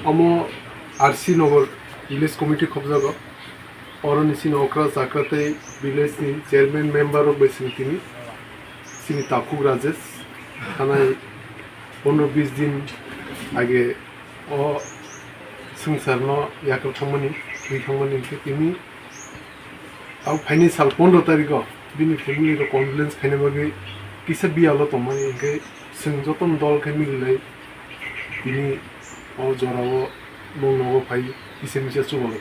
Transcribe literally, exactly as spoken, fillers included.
Omo R C Nagar village committee khobjago. Oroni chini okra chakra tei village ni chairman member rok bai chini tini chini takhuk Rajesh thanai pondro bis din age o swngchar no yakur thangmani, twi thangmani hwnkhe tini Ang phaini sal pondro tarikh o bini family rok condolence khaina bagwi kisa biyalo tongmani, hwnkhe chwng jotono dol khe mililai tini o jorao nwng nogo phai kisa misa chubalai.